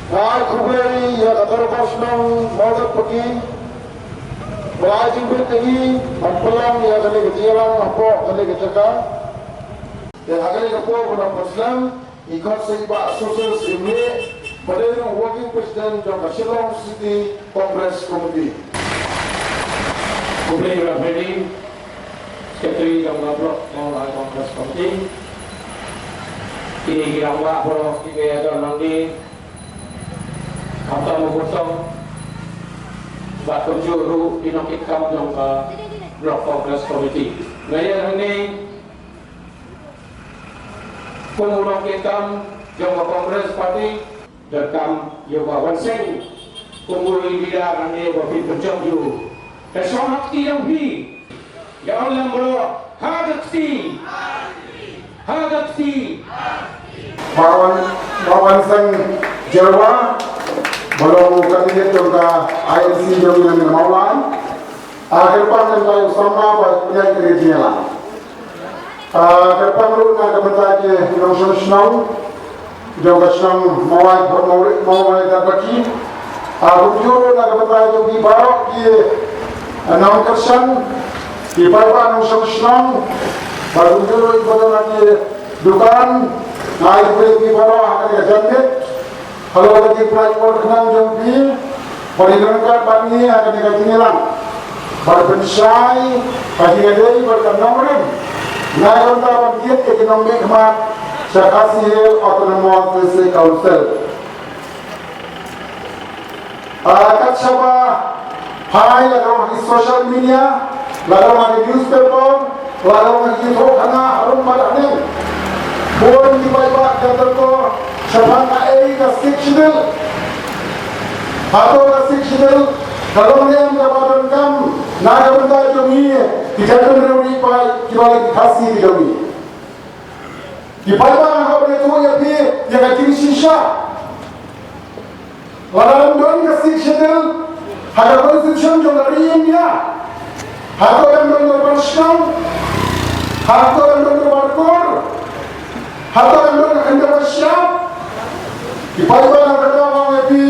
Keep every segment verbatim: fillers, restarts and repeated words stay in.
Ai khublei ïa ka dorbar shnong Mawlai Paki ba la ai jingbit ïa ngi ban pynlong ïa kane ka jingïalang hapoh kane ka jaka. Te ha kane ka por ba nang pynslem, ngi khot sa i Bah Sosel Syiemlieh ba dei ruh Working President jong ka Shillong City Congress Committee. Khublei ïa u Bah Freddy, Secretary jong ka Block Mawlai Congress Committee. Kine ki rangbah baroh kiba ïadon nangne, khamtam u kyrtong bad kumjuh ruh ki nongkitkam jong ka Block Congress Committee. Nga ïa hangne kum u nongkitkam jong ka Congress Party, donkam ïa u Bah Wanseng kum u leader hangne ba phin pynjop ïa u. Ka shong ha kti jong phi. Ïa u lem bro, ha ka kti. Ha ka kti. Bah Wan, Bah Wanseng Jyrwa, ba long u candidate jong ka I N C jong ngi na Mawlai. Ah, kyrpang ngan ai u samla ba pynïaid ïa ka jingïalang. Ah, kyrpang ruh na ka bynta ki nongshong shnong jong ka shnong Mawlai, Mawlai, Mawlai Darbaki. Ah, kumjuh ruh na ka bynta jong ki baroh ki, ah, nongkyrshan, ki paidbah nongshong shnong, bad kumjuh ruh ki baroh na ki dukan, nga ai khublei ïa ki baroh ha kane ka janmiet. Halor ka jingpynïaid por khnang jong phi, ba phi don ryngkat bad ngi ha kane ka jingïalang. Ban pynshai ka jingïadei bad ka nongrim na ka bynta ban jied ïa ki nongmihkhmat sha Khasi Hills Autonomous District Council. Ah, kat shaba phai, la ka long ha ki social media, la ka long ha ki newspaper, la ka long ha ki YouTube, hana harum bad haneng. Bun ki paidbah ki ïatyrko shaphang kaei ka Sixth Schedule. Hato ka Sixth Schedule ka long ne em kaba donkam na ka bynta jong ngi ki jaitbynriew riewpaid kiba la ki Khasi ki jong ngi. Ki paidbah, nga kwah ban ïathuh ïa phi ïa ka jingshisha. Lada ym don ka Sixth Schedule ha ka Constitution jong ka ri India, hato ym don dorbar shnong, hato ym don dorbar kur, hato ym don ka khyndew ka shyiap. Ki paidbah, nga kwah ban ong ïa phi,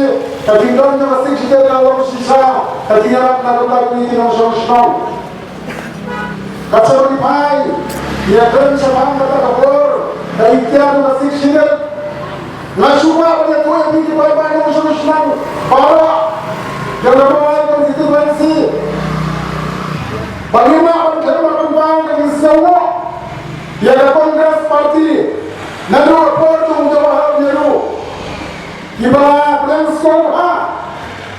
ka jingdon jong ka Sixth Schedule ka long shisha ka jingïarap na ka bynta jong ngi ki nongshong shnong. Kat shaba ngi phai, ngi ïakren shaphang kata ka por, ka iktiar jong ka Sixth Schedule. Nga shu kwah ban ïathuh ïa phi ki paidbah nongshong shnong baroh jong ka Mawlai constituency ba ngim lah ban khlem ban pynpaw ka jingsngewnguh ïa ka Congress Party naduh ka por jong u Jawaharlal Nehru. Kiba la pynlong sngewbha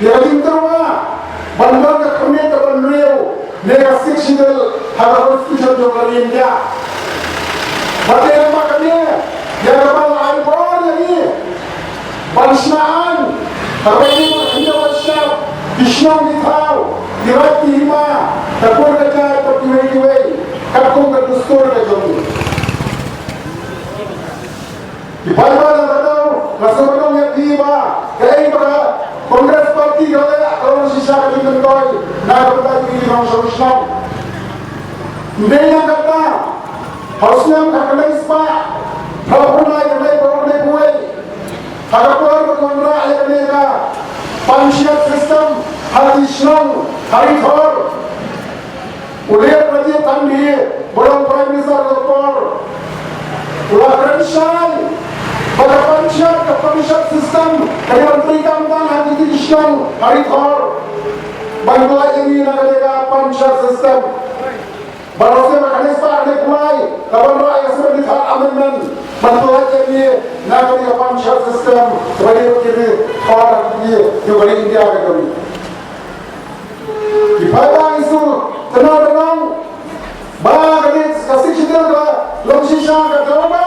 ïa ka jingtyrwa ban don ka khyrnit kaba hynriew ne ka Sixth Schedule ha ka Constitution jong ka ri India. Bad ïa kaba kane, ïa kaba la ai bor ïa ngi ban shna aiñ ha kaba ïadei bad ka khyndew ka shyiap, ki shnong ki thaw, ki raid ki hima, ka kur ka jait bad kiwei kiwei, katkum ka dustur ka jong ngi. Ki paidbah, na kata ka daw nga sngewbha ban ong ïa phi ba kaei ba ka Congress Party ka leh ka long shisha ka jingmyntoi na ka bynta jong ngi ki nongshong shnong. Ym dei tang kata, ha u snem khatkhyndai spah hynriewphew lai, khyndai spah hynriewphew wei, ha ka por ba wanrah ïa kane ka panchayat system ha ki shnong ha Ri Thor, u Leader Rajiv Gandhi, ba long Prime Minister ka por, u la kren shai ba ka panchayat, ka panchayat system ka dei ban treikam tang ha kine ki shnong ha Ri Thor. Ban pynlait ïa ngi na kane ka panchayat system. Bad ha u snem khatkhyndai spah khyndai phew lai, la wanrah ïa ka seventy third amendment ban pynlait ïa ngi na kane ka panchayat system kaba dei ban ki ri thor ha kine ki ri India ka jong ngi. Ki paidbah, ngi sngewtynnat ban ong ba kane ka Sixth Schedule ka long shisha ka daw ba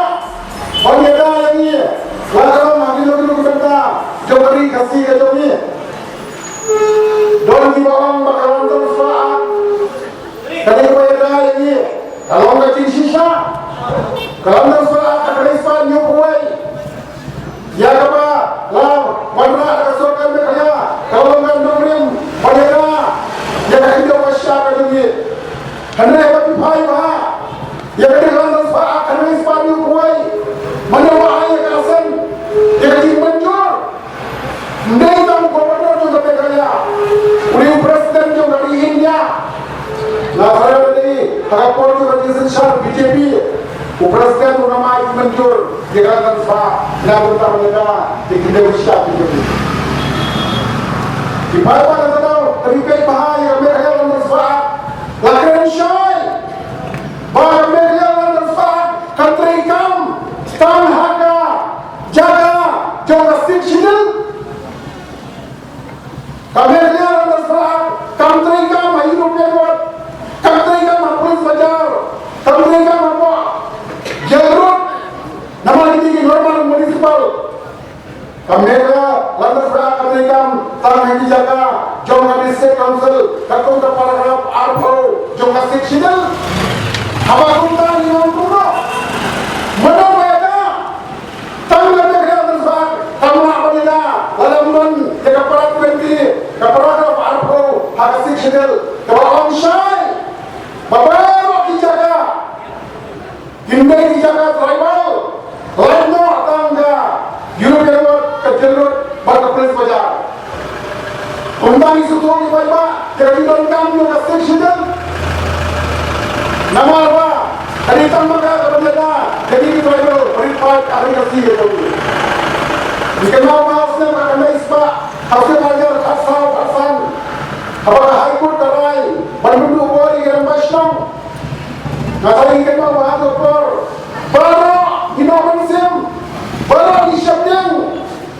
ban ïada ïa ngi, la ka long ha kino kino ki bynta jong ka ri Khasi ka jong ngi. Don kiba ong ba ka Land Transfer Act ka dei kaba ïada ïa ngi. Ka long ka jingshisha. Ka Land Transfer Act khatkhyndai spah hynñiewphew wei, ïa kaba la wanrah da ka sorkar Meghalaya, ka long ka nongrim ban ïada ïa ka khyndew ka shyiap ka jong ngi. Hynrei haba phi phai bha ïa ka Land Transfer Act khatkhyndai spah hynñiewphew wei, mano ba ai ïa ka assent? President u la ai mynjur ïa ka transfer na ka bynta ban ïada ïa ki nongshah ki jong ngi. Ki paidbah na ka daw, ka dei peit bha ïa ka Meghalaya Land Transfer Act. La kren shai ba ka Meghalaya Land Transfer Act kan treikam tang ha ka jaka jong ka Sixth Schedule. Ka Meghalaya Land Transfer Act kam treikam ha European Road, kam treikam ha Police Bazar, kam treikam hapoh Jail Road, namar kine ki normal municipal. Ka Meghalaya Land Transfer Act kam treikam tang ha ki jaka jong ka District Council, katkum ka paragraph arphew jong ka Sixth Schedule. Haba kumta ngi ong kumno? Mano ba ïada? Tang ba ka Meghalaya Land Transfer Act kam lah ban ïada, lada ym don ïa ka para twenty, ka paragraph arphew ha ka Sixth Schedule kaba ong shai ba baroh ki jaka kin dei ki jaka tribal, lait noh tang ka European Road, ka Jail Road bad ka Police Bazar. Kumta ngi sngewthuh ïa ki paidbah, te ka jingdonkam jong ka Sixth Schedule. Namar ba ka dei tang ma ka ka ban ïada ïa ki tribal, rit paid, rit Khasi ïa ka. Ngi kynmaw ba ha u snem kaba dei spah, ha u snem ar hajar khatsaw khatsan, haba ka High Court ka rai ban pynduh bor ïa ki rangbah shnong. Nga sa ïa kynmaw ba ha ka por baroh ngi nang ban sim, baroh ngi sheptieng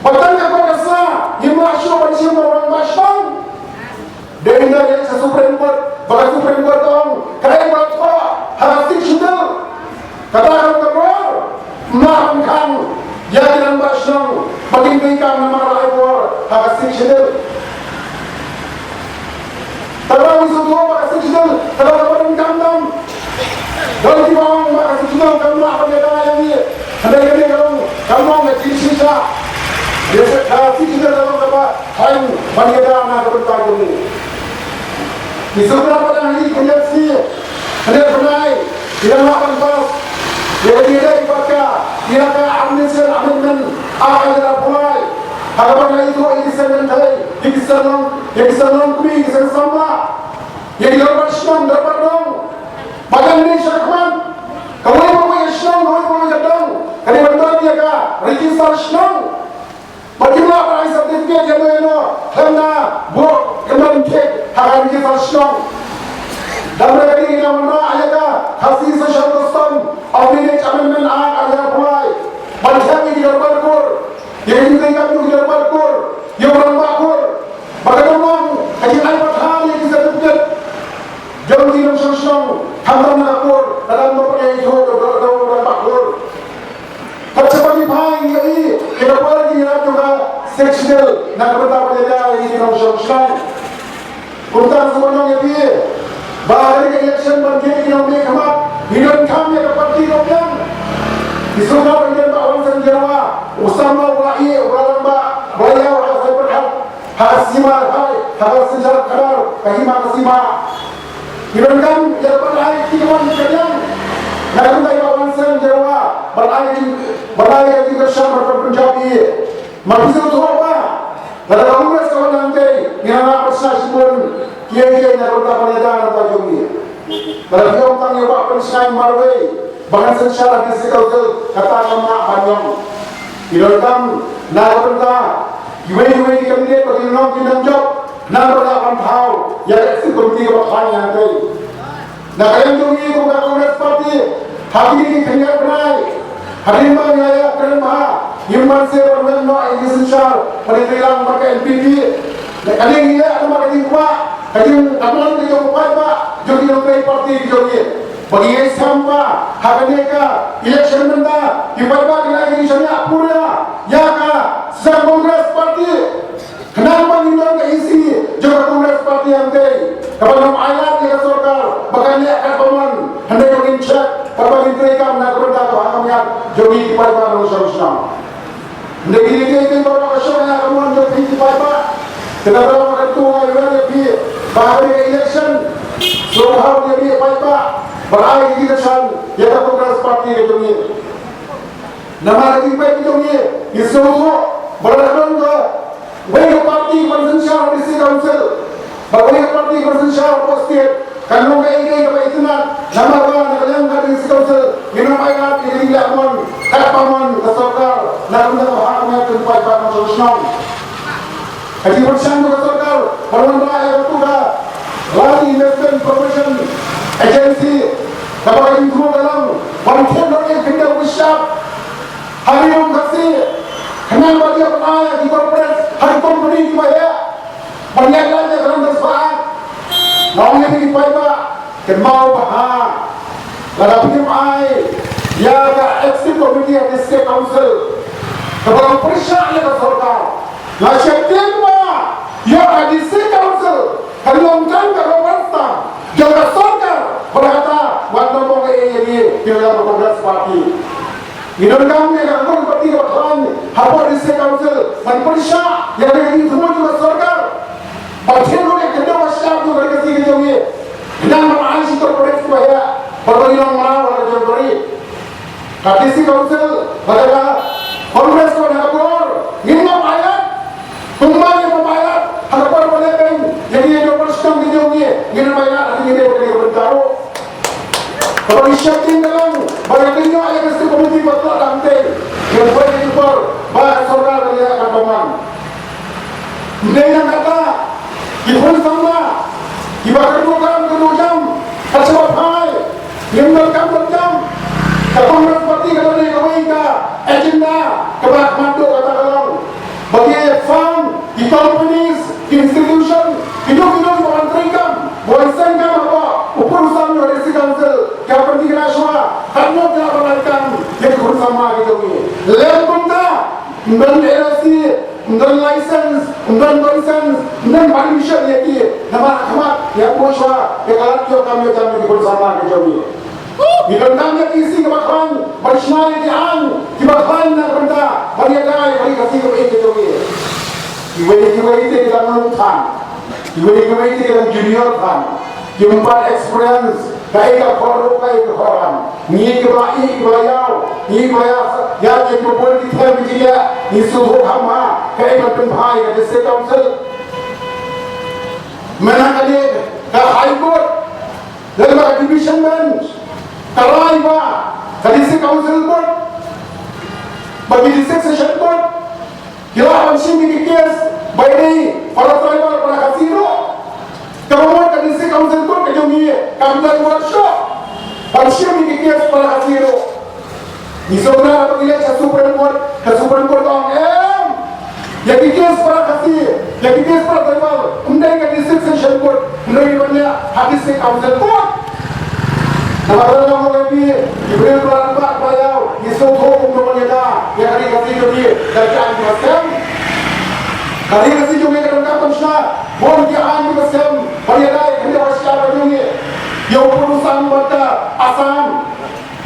ba tang ka por ka sa ngim lah shuh ban shim rangbah shnong. Dei na ïa ka Supreme Court, ba ka Supreme Court ka ong kaei ba thoh ha ka Sixth Schedule. Kata ka long ka bor, ym lah ban khang ïa ki rangbah shnong ba kin treikam namar la ai bor ha ka Sixth Schedule. Te ba ngi sngewthuh ba ka Sixth Schedule ka long kaba donkam tam. Don kiba ong ba ka Sixth Schedule kam lah ban ïada ïa ngi. Hynrei kane ka long, ka long ka jingshisha. Ka Sixth Schedule ka long kaba khlaiñ ban ïada na ka bynta jong ngi. Ngi sngewtynnat ba dang ha kine ki khyndiat sngi, khyndiat bnai, ngi dang lah ban pass ïa ka jingïadei bad ka, ïa ka Administration Amendment Act ar hajar arphew lai. Ha kaba ngi la ïathuh ïa ki seng kynthei, ïa ki seng long, ïa ki seng longkmie, ïa ki seng samla, ïa ki dorbar shnong, dorbar dong. Ba kan dei shakhmat, kawei pa kawei ka shnong, kawei pa kawei ka dong ka dei ban don ïa ka register shnong. Ba kim lah ban ai certificate ïano ïano khlem da buh kyndon tick ha ka register shnong. Dang da ka dei ngi nang wanrah ïa ka Khasi Social Custom of Lineage Amendment Act ar hajar arphew lai ban thep ïa ki dorbar kur, ïa ki jingtreikam jong ki dorbar kur, ïa u rangbah kur. Ba ka dang long ka jingai pathar ïa ki certificate jong ki nongshong shnong, khamtam na ka kur, lada ym don pat ïa ki, ïa u, ïa u, ïa u rangbah kur. Pat sha ba ngi phai ngi ïohi ïa ka por ka jingïarap jong ka Sixth Schedule na ka bynta ban ïada ïa ki nongshong shnong. Kumta nga sngewbha ong ïa phi ba ha kane ka election ban khih ïa ki nongmihkhmat, ngi donkam ïa ka party ka biang. Ngi sngewbha ban ïa Bah Wansen Jyrwa, u samla uba la ïeh, uba la rangbah, uba la ïaw ha ka Saipyrkhat, ha ka sima, ha ka synshar khadar, ka hima ka sima. Ngi donkam ïa ka ban ai ki kamon ka biang na ka bynta i Bah Wansen Jyrwa, ban ai ki, ban ai ka jingkyrshan ban pynjop ïa i. Ma phi sngewthuh ba lada ka Congress ka wan hangtei, ngi nang lah ban shna shibun kiei kiei na ka bynta ban ïada na ka bynta jong ngi. Lada phi ong tang ïa u Bah Pynshngaiñ marwei ba ngan synshar ha District Council, kata kam lah ban ïong. Ngi donkam na ka bynta kiwei kiwei ki candidate ba kin long kin nang jop, nang ba lah ban thaw ïa ka executive committee kaba khlaiñ hangtei. Na ka liang jong ngi kum ka Congress Party, ha kine ki khyndiat bnai, hadien ba ngi la ïakren bha, ngim banse ban wan noh ïa ki synshar, ban ïatreilang bad ka N P P. Na ka liang ngi leh namar ka jingkwah, ka jing, ka mon ka jong u paidbah, jong ki nongtrei party ki jong ngi. Ba ngi ngeit skhem ba ha kane ka election mynta, ki paidbah kin ai ka jingshaniah pura ïa ka seng Congress Party. Khnang ba ngin don ka E C jong ka Congress Party hangtei, kaba ngin ym ailad ïa ka sorkar ba kan leh katba mon, hynrei ba ngin check, kaba ngin treikam na ka bynta ka bha ka miat jong ngi ki paidbah nongshong shnong. Hynrei kine kiei kiei baroh ka shong ha ka mon jong phi ki paidbah. Te kata ka long kata nga ïohi ïa phi ba ha kane ka election, sngewbha ïa phi ki paidbah ban ai ka jingkyrshan ïa ka Congress Party ka jong ngi. Namar ka jingpeit ka jong ngi, ngi sngewthuh ba lada don ka wei ka party ban synshar ha District Council, ba wei ka party ban synshar ha state, Kan long kaei kaei kaba itynnad, namar ba na ka liang ka District Council ngin ym ailad ïa ka jingleh mon katba mon ka sorkar na ka bynta ka bhah ka miat ka jingpait ba mon shnong. Ka jingpyrshang ka sorkar ban wanrah ïa katu ka Land Investment Promotion Agency, kaba ka jingthmu ka long ban thied noh ïa ka khyndew ka shyiap ha Ri Lum Khasi, khnang ba ïa ban ai ïa ki corporate ha ki company kiba heh ban ïaid lad ïa ka Land Transfer Act. Nga ong ïa phi ki paidbah, kynmaw bha, lada phim ai ïa ka Executive Committee ha District Council kaba long pyrshah ïa ka sorkar, nga sheptieng ba ïa ka District Council kan long tang ka rubber stamp jong ka sorkar. Bad kata wat nym ong ei ei ïa ngi, ïa ka Congress Party. Ngi donkam ïa ka Congress Party kaba khlaiñ hapoh District Council ban pyrshah ïa ka jingthmu jong ka sorkar ban thied noh ïa ka khyndew ka shyiap jong ka ri Khasi ka jong ngi, khnang ban ai sha ki corporate kiba heh bad ban ïalam mraw ha la ka jong ka ri. Ka District Council bad ka Congress kaba na ka bor, ngin ym ailad. Kumba ngin ym ailad ha ka por ba lehbeiñ ïa ki ïa ki por shnong ki jong ngi, ngin ym ailad ha ki ïa ki por shnong. Kaba ngi sheptieng ka long ba ïa ka, ïa ka District Committee ba tlot dang tei, ngin poi ïa ki por ba ka sorkar ka ïa ka bamang. Ym dei tang kata, ki khun samla kiba kyrduh kam kyrduh jam, ka shaba phai, ngim donkam donkam. Ka Congress Party ka don ïa kawei ka agenda kaba khmat duh, kata ka long ba ki firm, ki companies, ki institution, kino kino kiba wan trei kam, ba wan seng kam hapoh u pud u sam jong ka District Council, ki hap ban thikna shuwa katno ki lah ban ai kam ïa ki khun samla ki jong ngi. Lem kumta, ym don N O C, ym don license, ym don consent, ym don permission ïa ki. Namar ha khmat ïa ka shuwa ïa ka lad ïoh kam ïoh jam ïa ki khun samla ki jong ngi. Ngi donkam ïa ka E C kaba khlaiñ ban shna ïa ki aiñ kiba khlaiñ na ka bynta ban ïada ïa ka ri Khasi kaba ïeit ka jong ngi. Kiwei kiwei te ki dang lung than, kiwei kiwei te ki dang junior than, kim pat experience kaei ka khor ruh kaei ka khor ram. Ngi kiba ïeit kiba ïaw, ngi kiba ïa, ïa kiba bun ki them ki jingeh, ngi sngewthuh kham bha kaei ban pynphai ka District Council. Mynta ka dei ka High Court, lem bad ka Division Bench, ka rai ba ka District Council Court bad ka District Session Court ki lah ban shim ïa ki case ba ïadei para tribal, para Khasi ruh. Kaba mut ka District Council Court ka jong ngi kam don workshop ban shim ïa ki case para Khasi ruh. Ngi sngewtynnat ba ngi leit sha Supreme Court, ka Supreme Court ka ong em, ïa ki case para Khasi, ïa ki case para tribal, ym dei ka District Session Court, ym dei ban ïa ha District Council Court. Namar ba nga ong ïa phi, ki briew ba rangbah ba ïaw, ngi sngewthuh kumno ban ïada ïa ka ri Khasi jong ngi da ki aiñ kiba skhem. Ka ri Khasi jong ngi ka donkam ban shna bun ki aiñ kiba skhem ban ïada ïa ka ri Khasi jong ngi. Ïa u pud u sam bad ka Assam.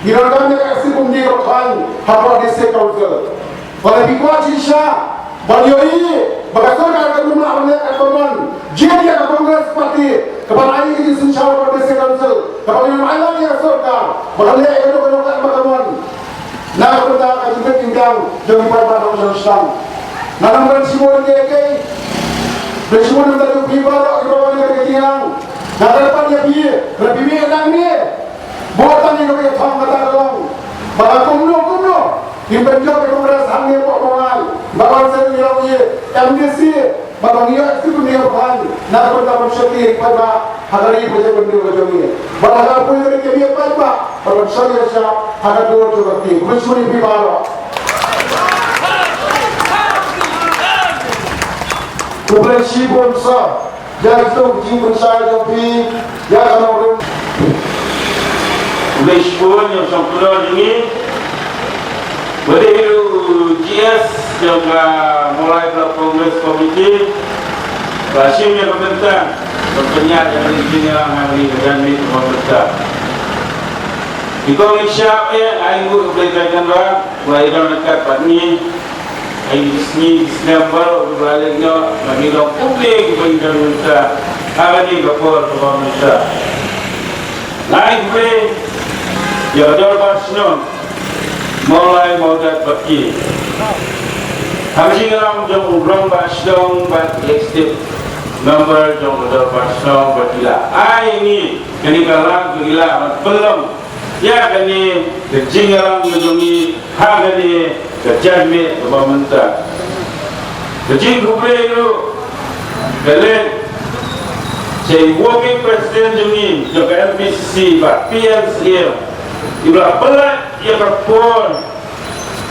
Ngi donkam ïa ka Executive Committee kaba khlaiñ hapoh District Council. Ba lada phi kwah shisha ban ïohi ba ka sorkar kam lah ban leh katba mon, jied ïa ka Congress Party kaban ai ïa ka jingsynshar hapoh District Council, kaban ïa ai lang ïa ka sorkar ba kan leh ïa kano kano katba ka mon. Na ka bynta ka jingpynkyndang jong ki paidbah nongshong shnong. Nga ngam don shibun kiei kiei, don shibun, namar ba phi baroh kiba wan ïa ka jingïalang. Nga kyrpad ïa phi, lada phi mih nangne, bud tang ïa kaba ïathong, kata ka long ba kumno kumno ngin pynjop ïa ka Congress hangne hapoh Mawlai, ba wan seng ïa u M D C, ba ban ïoh executive ïa u Prime, na ka bynta ban shakri ïa ki paidbah ha ka ri, ba jingpynjop ka jong ngi, ba ha ka poi ka ri ka ri paidbah, ba ban shakri ïa ka, ha ka dur jong ka ri. Khublei shibun ïa phi baroh. Khublei shibun sir. Ïa kito ki jingpynshai jong phi ïa ka nongrim. Khublei shibun ïa u shongkular jong ngi ba dei u G S jong ka Mawlai Block Congress Committee, ba shim ïa ka bynta ban pynïaid ïa ka jingïalang ha ngi ka janmiet ka bynta. Ki kong ki shap, eh, ai nguh ïa U Blei Trai Kynrad ba i don ryngkat bad ngi. Ai sngi snem baroh kiba leit noh, ba ngi long kumne kiba ïadon mynta ha kane ka por kaba mynta. Nga ai khublei ïa ka Dorbar Shnong Mawlai Mawdat Baki ha ka jingïalam jong u Rangbah Shnong bad Executive Member jong ka dorbar shnong ba ki la ai ngi kane ka lang, ba ki la ban pynlong ïa kane ka jingïalang ka jong ngi ha kane ka janmiet kaba mynta. Ka jingkhublei ruh ka leit sha i working president jong ngi jong ka M P C C, Bah P M Syiem, iba la pynlait ïa ka por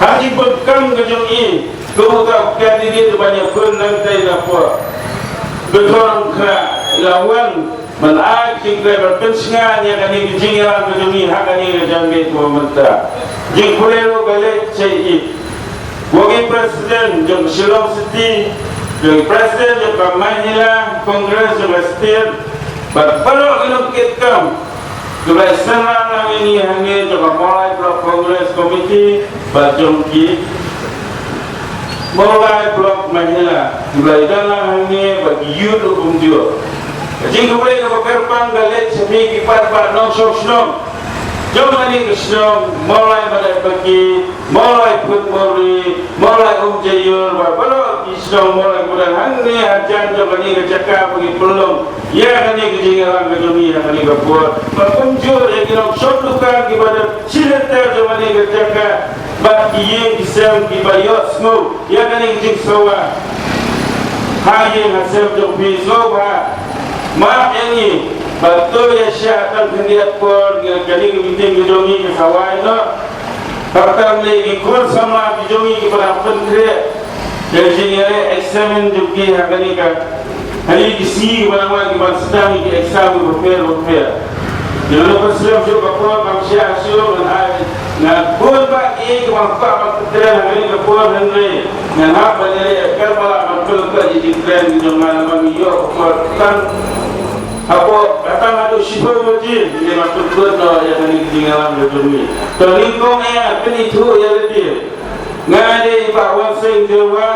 ha ki jingpynkam ka jong i kum uta u candidate uban ïakhun nangta na por. Bad ka long ka la wan ban ai ka jingkyrpad ban pynshngaiñ ïa kane ka jingïalang ka jong i ha kane ka janmiet kaba mynta. Jingkhublei ruh ka leit sha i working president jong ka Shillong City, jong i president jong ka Mahila Congress jong ka state, bad baroh ki nongkitkam kiba la ïaseng lang ïa ngi hangne jong ka Mawlai Block Congress Committee bad jong ki Mawlai Block Mahila kiba la ïadon lang hangne bad ki youth ruh kumjuh. Ka jingkhublei kaba kyrpang ka leit sha phi ki paidbah nongshong shnong jong kane ka shnong Mawlai Madaipakhi, Mawlai Phutmori, Mawlai Umjaiur, bad baroh ki shnong Mawlai ba don hangne hajan jong kane ka jaka ba ngi pynlong ïa kane ka jingïalang ka jong ngi ha kane ka por. Bad kumjuh ïa ki nongshong dukan kiba don shilynter jong kane ka jaka bad ki ïing ki sem kiba ïohsngew ïa kane ka jingsawa ha ïing ha sem jong phi. Sngewbha map ïa ngi bad to ïa shah tang khyndiat por, ïa kane ka meeting ka jong ngi ka sa wai noh. Khamtam lei ki khun samla ki jong ngi kiba nang pynkhreh ïa ka jingïaleh exam jong ki ha kane ka, ha kine ki sngi kiba nang wan, kiban sdang ïa ki exam kiba pher ba pher. Ïa kane ka slem shuh ka por, ngam shah shuh, ngan ai, ngan bun bah ki kiba kwah ban pynkhreh ha kane ka por, hynrei ngan hap ban ïaleh ïa ka Karbala ban pynlong ïa ki kren ki jong nga namar ngi ïoh ka por tang hapoh, tang haduh shiphew baje ngi dei ban pynkut noh ïa kane ka jingïalang ka jong ngi. To nyngkong eh, pynithuh ïa lade. Nga dei i Bah Wansing Jyrwa,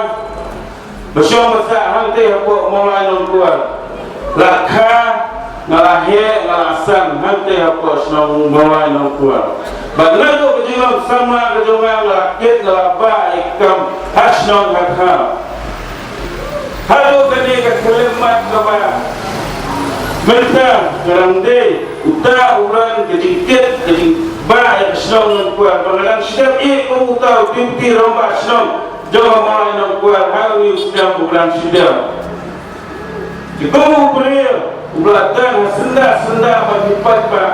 ba shong ba sah hangtei hapoh Mawlai Nongkwar. La kha, nga la heh, nga la san hangtei hapoh shnong Mawlai Nongkwar. Bad naduh ka jinglong samla ka jong nga, nga la kit, nga la bah ïa ka kam ha shnong ha thaw. Haduh kane ka khyllipmat kaba mynta nga dang dei uta u don ka jingkit ka jingbah ïa ka shnong Nongkwar, ba nga dang shu dep ïeit kum uta u deputy rangbah shnong jong ka Mawlai Nongkwar, ha une u snem ba nga dang shu dep. Ki kum u briew uba la don ha syndah syndah bad ki paidbah,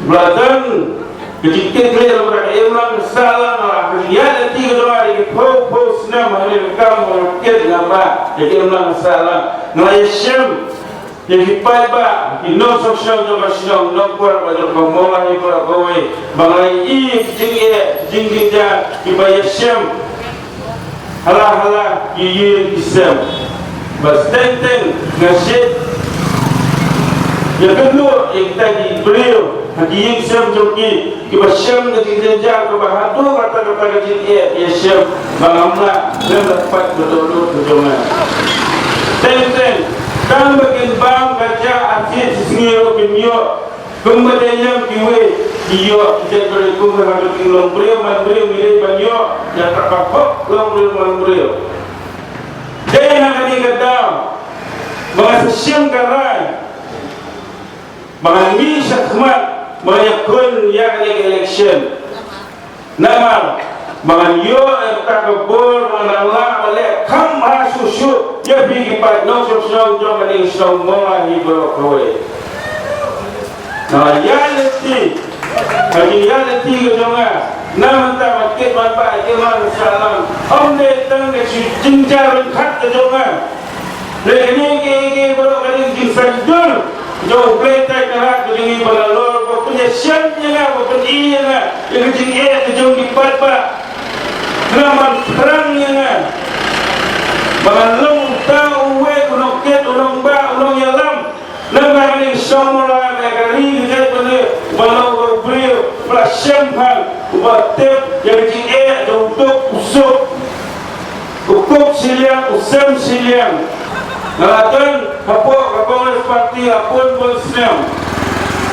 uba la don ka jingkit khlieh lyngba ka imlang ka sahlang, la ka jingïaid lynti ka jong nga da ki phew phew snem ha kane ka kam ba nga kit nga bah da ka imlang ka sahlang. Nga la ïashem ïa ki paidbah, ki nongshong shnong jong ka shnong Nongkwar bad jong ka Mawlai baroh kawei, ba nga la ïohi ïa ki jingeh, ki jingjynjar kiba ïashem ha la ha la ki ïing ki sem. Bad teng teng nga shait ïakynduh ïa kita ki briew ha ki ïing sem jong ki, kiba shem da ki jingjynjar kaba haduh katta katta ka jingeh ïashem, ba ngam lah lem da ka pait ka dohnud ka jong nga. Teng teng tang ba kin bam ka jah arsien shisngi ruh kim ïoh. Kumba dei lem kiwei ki ïoh ki jaitbynriew, kumba ha ka jinglong briew man briew ngi dei ban ïoh ïa ka hok long briew man briew. Dei na kane ka daw ba nga sa shim ka rai ba ngan mih shakhmat, ba ngan ïakhun ïa kane ka election. Namar ba ngan ïoh ïa kata ka bor, ba ngan lah ban leh kham bha shuh shuh ïa phi ki paid nongshong shnong jong kane ka shnong Mawlai hi baroh kawei. Nga la ïaid lynti, ka jingïaid lynti ka jong nga na mynta ban kit ban bah ïa ki imlang sahlang, ym dei tang ka jingjynjar ryngkat ka jong nga. Lehse kine kiei kiei baroh ka dei ka jingsaiñdur jong U Blei Trai Kynrad ka jong ngi, ba la lor ba pynïashem ïa nga, ba pyni ïa nga ïa ka jingeh ka jong ki paidbah. Khnang ban thrang ïa nga ba ngan long uta uwei u nongkit, u nongbah, u nongïalam. Namar kane ka shnong Mawlai, ka ri, ka jaitbynriew, ba long uba u briew uba la shem bha, uba tip ïa ka jingeh jong u duk u suk. U kup shiliang, u sem shiliang. Nga la don hapoh ka Congress Party ha bun bun snem.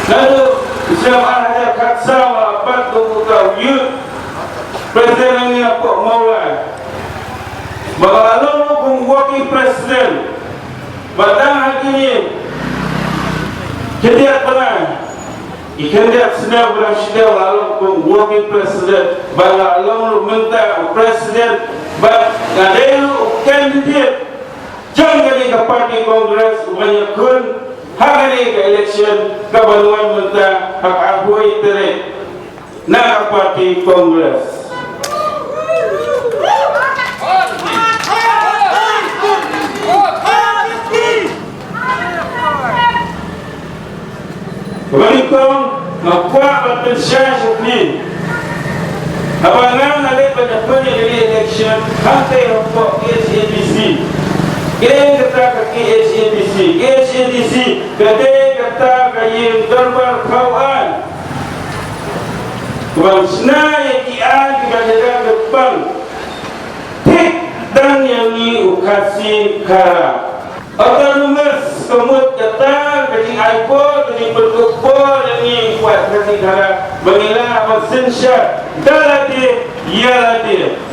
Naduh u snem ar hajar khatsaw nga la bat kum uta u youth president hangne hapoh Mawlai. Ba nga la long ruh kum working president. Ba dang ha kine khyndiat bnai, ki khyndiat snem ba dang shu dei, la long kum working president, ba la long ruh mynta u president, ba nga dei ruh u candidate jong kane ka party Congress uban ïakhun ha kane ka election kaban wan mynta ha ka arphew tarik na ka party Congress. Kaba nyngkong, nga kwah ban pynshai sha phi, haba nga nga leit ban ïakhun ïa kane election hangtei hapoh K H A D C. Kaei kata ka K H A D C? K H A D C ka dei kata ka ïing dorbar thaw aiñ, kaban shna ïa ki aiñ kiba dang kyrpang thik tang ïa ngi u Khasi Khara. Autonomous ka mut kata ka jingai bor, ka jingpynkup bor ïa ngi u paid Khasi Khara ba ngi lah ban synshar da lade ïa lade.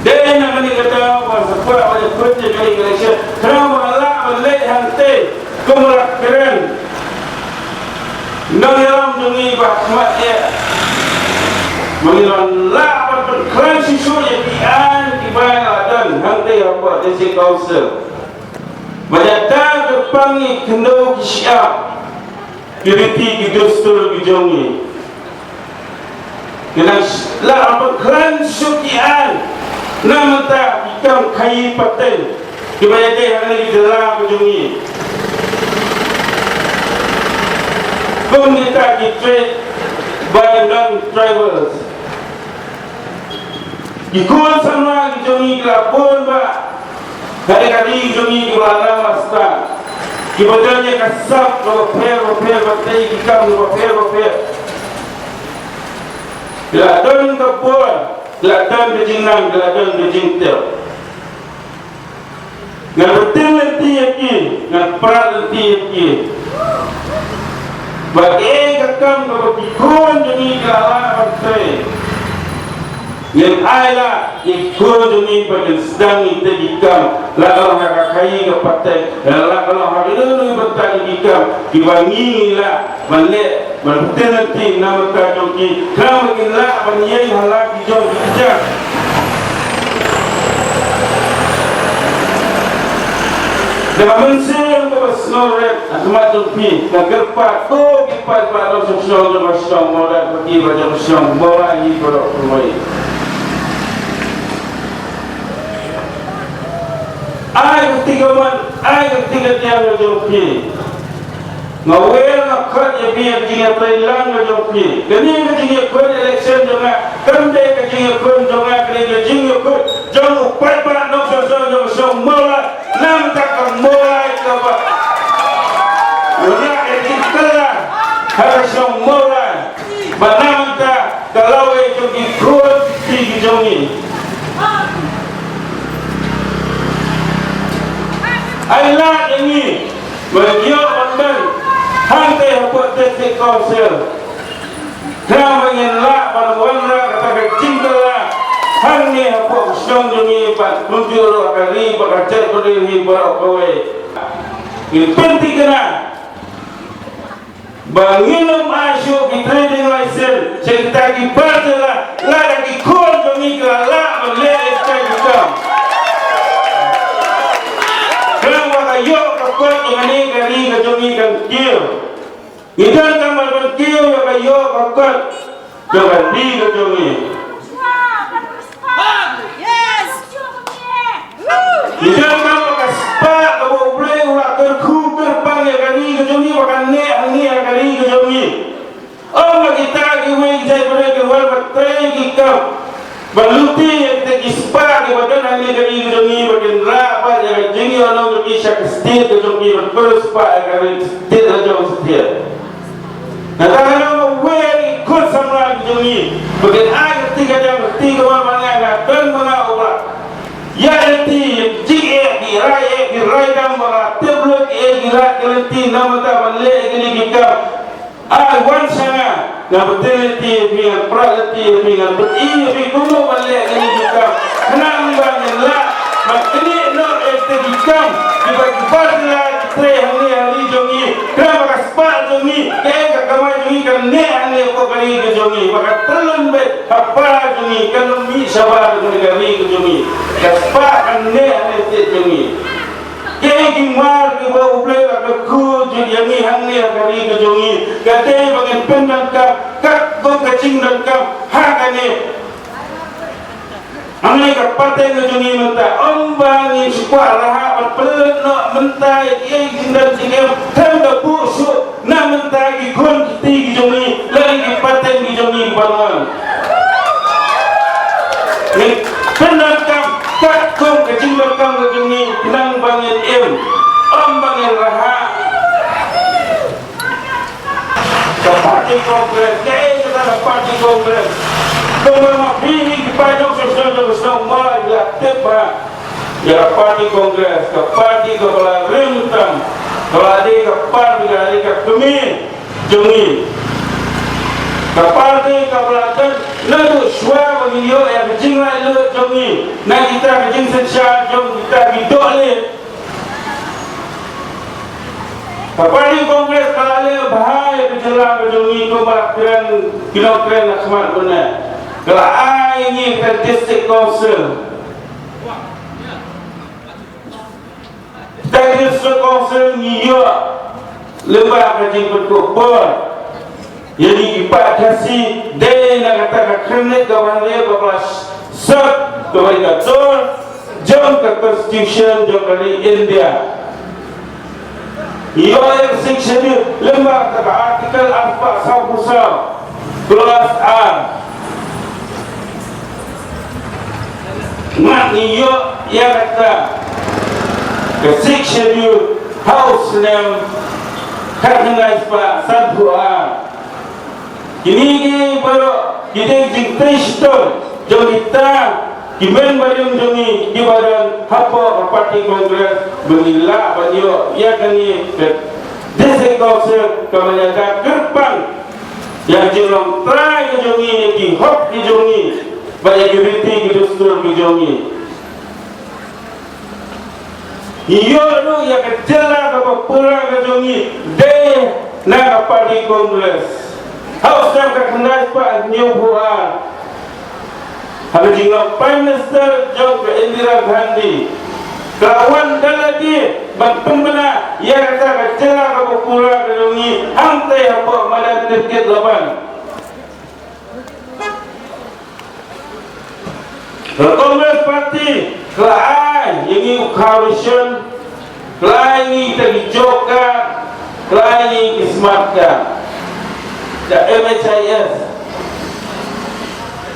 Dei na kane ka daw ba sa kwah ban ïakhun ïa kane ka election, khnang ba lah ban leit hangtei kum u la kren nongïalam jong ngi ba khmat eh, ba ngin lah ban pynkhlaiñ shuh shuh ïa ki aiñ kiba la don hangtei hapoh District Council. Ba ïa da kyrpang ïa ki khyndew ki shyiap, ki riti ki dustur ki jong ngi. Ngi dang lah ban pynkhlaiñ shuh ki aiñ na bynta ki kam khaïi pateng kiba ïadei hangne ki jylla ka jong ngi. Kum kita ki trade by non-tribals. Ki khun samla ki jong ngi ki la bun bha ha ka ri jong ngi kiba la nang la stad, kiba don ïa ka sap kaba pher ba pher, ba tei ki kam kaba pher ba pher. Ki la don ka bor, ki la don ka jingnang, ki la don ka jingtip. Ngan btin lynti ïa ki, ngan prat lynti ïa ki. Ba kaei ka kam kaba ki khun jong ngi ki la lah ban trei, ngin ai lad ïa ki khun jong ngi ba kin sdang ïa ki kam, la ka long ha ka khaïi ka pateng, la ka long ha kino kino bynta ki kam kiba ngi ngi lah ban leh, ban btin lynti na bynta jong ki, khnang ba kin lah ban ïeng ha la ki jong ki kjat. Da ka mynsiem kaba sngewrit, ha khmat jong phi, nga kyrpad, ko ki paidbah nongshong shnong jong ka shnong Mawlai, bad ki ba jong ka shnong Mawlai hi baroh kawei. Ai ka kti kamon, ai ka kti kadiang ka jong phi. Nga wer nga khot ïa phi ha ka jingïatreilang ka jong phi. Kane ka jingïakhun election jong nga kam dei ka jingïakhun jong nga, kane ka jingïakhun jong u paidbah nongshong shnong jong ka shnong Mawlai. Na bynta ka Mawlai kaba rah ïa ki kylla ha ka shnong Mawlai. Bad na bynta ka lawei jong ki khun ki kti ki jong ngi. Ai lad ïa ngi ban ïoh ban don hangtei hapoh District Council, khnang ba ngin lah ban wanrah kata ka jingkylla hangne hapoh ka shnong jong ngi, bad kumjuh ruh ha ka ri bad ka jaitbynriew hi baroh kawei. Ngin pynthikna ba ngin ym ai shuh ki trading license sha kita ki bar jylla lada ki khun jong ngi ki la lah ban leh ïa kita ki kam. Khnang ba ka ïoh ka kot jong kane ka ri ka jong ngi kan kiew. Ngi donkam ban kiew ïa ka ïoh ka kot jong ka ri ka jong ngi. Ngi donkam ba ka spah kaba U Blei u la kyrkhu kyrpang ïa ka ri ka jong ngi ba kan neh hangne ha ka ri ka jong ngi. Ym ba kita kiwei ki jaitbynriew kin wan ban trei ki kam, ban lute ïa kita ki spah kiba don hangne ha ka ri ka jong ngi ba kin rah pat ïa ka jingïohnong jong ki sha ka state ka jong ki, ban pynspah ïa ka ri state ka jong state. Nangta nga ong ba wei ki khun samla ki jong ngi ba kin ai ka kti kadiang ka kti kamon, ba nga nga don ba nga uba ïa lynti ïa ki jingeh, ki rai eh, ki rai dam, ba nga tip lut kiei ki lad ki lynti na bynta ban leh ïa kine ki kam. Ai wan sha nga, nga btin lynti ïa phi, nga prat lynti ïa phi, nga pyni ïa phi kumno ban leh ïa kine ki kam, khnang ba ngin lah Ha para jong ngi, kan long mih shabar jong ka ri ka jong ngi. Ka spah kan neh ha neh stet jong ngi. Kiei ki mar kiba U Blei u la kyrkhu jur ïa ngi hangne ha ka ri ka jong ngi, ka dei ba ngin pyndonkam katkum ka jingdonkam ha kane. Hangne ka pateng ka jong ngi mynta, ym ba ngin shu kwah la ha ban pynlut noh mynta ïa kiei ki jingdon jingem, khlem da buh shuh na mynta ki khun ki kti ki jong ngi, lane ki pateng ki jong ngi ban wan. Ngin pyndonkam katkum ka jingdonkam ka jong ngi, khnang ba ngin im, ym ba ngin la ha. Ka party Congress, kaei kata ka party Congress? Kumba ma phi hi ki paidbah shnong shnong jong ka shnong Mawlai la tip ba ïa ka party Congress, ka party kaba la rim tam, kaba la dei ka party, ka dei ka kmie jong ngi. Ka party kaba la don naduh shuwa ba ngi ïoh ïa ka jinglaitluid jong ngi na kita ka jingsynshar jong kita ki dohlieh. Ka party Congress ka la leh bha ïa ka jylla ka jong ngi, kumba la kren ki nongkren na khmat mynne. Ka la ai ngi ka District Council. Ka District Council ngi ïoh lyngba ka jingpynkup bor ïa ngi ki paid Khasi, dei na kata ka khyrnit kaba hynriew kaba la sot, kaba dei ka dur jong ka Constitution jong ka ri India. Ïoh ïa ka Sixth Schedule lyngba kata ka Article arphew saw, Clause ar. Ngat ngi ïoh ïa kata ka Sixth Schedule ha u snem khatkhyndai spah sanphew ar. Kine ki baroh ki dei jingtrei shitom jong kita ki member jong ngi kiba don hapoh ka party Congress ba ngi lah ban ïoh ïa kane ka District Council kaba ïada kyrpang ïa ka jinglong trai ka jong ngi, ïa ki hok ki jong ngi bad ïa ki riti ki dustur ki jong ngi. Ngi ïoh ruh ïa ka jylla kaba pura ka jong ngi dei na ka party Congress. Ha u snem khatkhyndai spah hynñiewphew ar, ha ka jinglong Prime Minister jong ka Indira Gandhi, ka la wan da lade ban pynbna ïa kata ka jylla kaba pura ka jong ngi hangtei hapoh madan Tirkit Laban. Ka Congress Party ka la ai ïa ngi u khaw ration, ka la ai ïa ngi kita ki job card, ka la ai ïa ngi ki smart card, ka M H I S.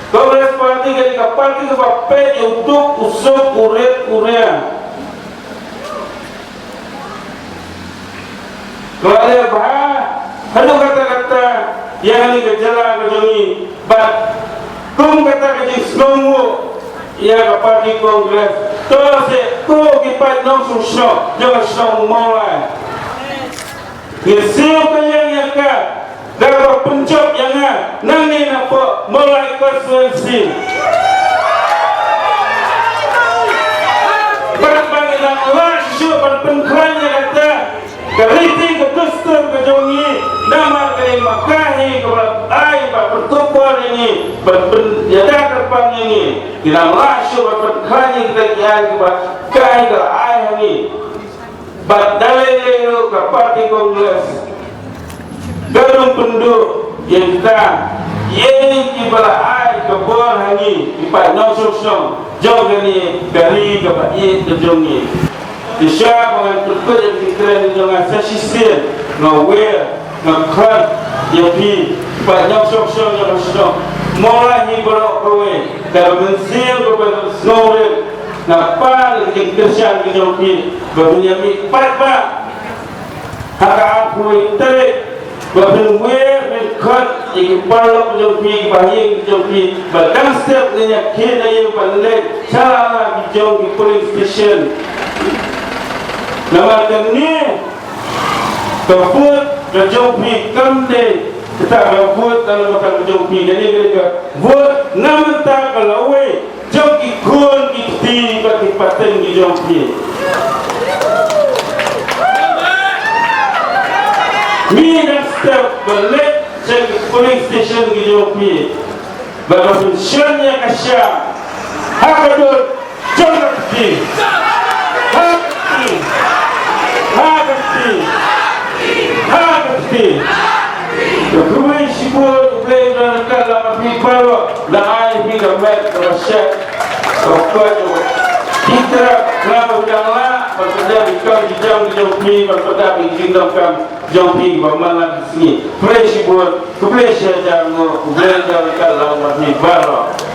Congress Party ka dei ka party kaba peit ïa u duk u suk, u rit u riang. Ka la leh bha haduh katta katta ïa kane ka jylla ka jong ngi, bad kum kata ka jingsngewnguh ïa ka party Congress, to seh ko ki paid nongshong shnong jong ka shnong Mawlai, ngin siew kylliang ïa ka da kaba pynjop ïa nga nangne napoh Mawlai Constituency. Bad ba ngin nang lah shuh ban pynkhlaiñ ïa kata ka riti ka dustur ka jong ngi, namar ka dei ma ka hi kaba la ai bad pynkup bor ïa ngi bad pyn, ïada kyrpang ïa ngi. Ngin nang lah shuh ban pynkhlaiñ ïa kita ki aiñ kiba ka hi ka la ai ha ngi. Bad da lei lei ruh ka party Congress ka dang pynduh ïa kita, ïa kiba la ai ka bor ha ngi ki paid nongshong shnong jong kane ka ri kaba ïeit ka jong ngi. Te sha ba ngan kut kut ïa ki kren jong nga sa shisien, nga wer, nga khot ïa phi ki paid nongshong shnong jong ka shnong Mawlai hi baroh kawei, da ka mynsiem kaba sngewrit, nga pan ïa ki kyrshan ki jong phi ba phin ïa mih paidbah ha ka arphew wei tarik, ba phin wer phin khot ïa ki paralok jong phi, ki bahaïing jong phi, ba dang step ngin ïa khie na ïing ban leit sha la la ki jong ki polling station. Namar kane ka vote ka jong phi kam dei kata ka vote ka la ka jong phi, kane ka dei ka vote na bynta ka lawei jong ki khun ki kti bad ki pateng ki jong phi. Mih dang step ban leit sha ki polling station ki jong phi. Ba ka pynshon ïa ka sha ha ka dur jong ka kti. Ha ka kti. Ha ka kti. Ha ka kti. Ka khublei shibun, U Blei un don ryngkat lang bad phi baroh. La ai phi ka met kaba shet, kaba koit, kaba kynrap, kaba dang lah ban pyndep ïa ki kam ki jam ki jong phi, ban pyndep ïa ki kingdom kam jong phi ba man la ki sngi. Khublei shibun, khublei shihajar nguh, U Blei un don ryngkat lang bad phi baroh.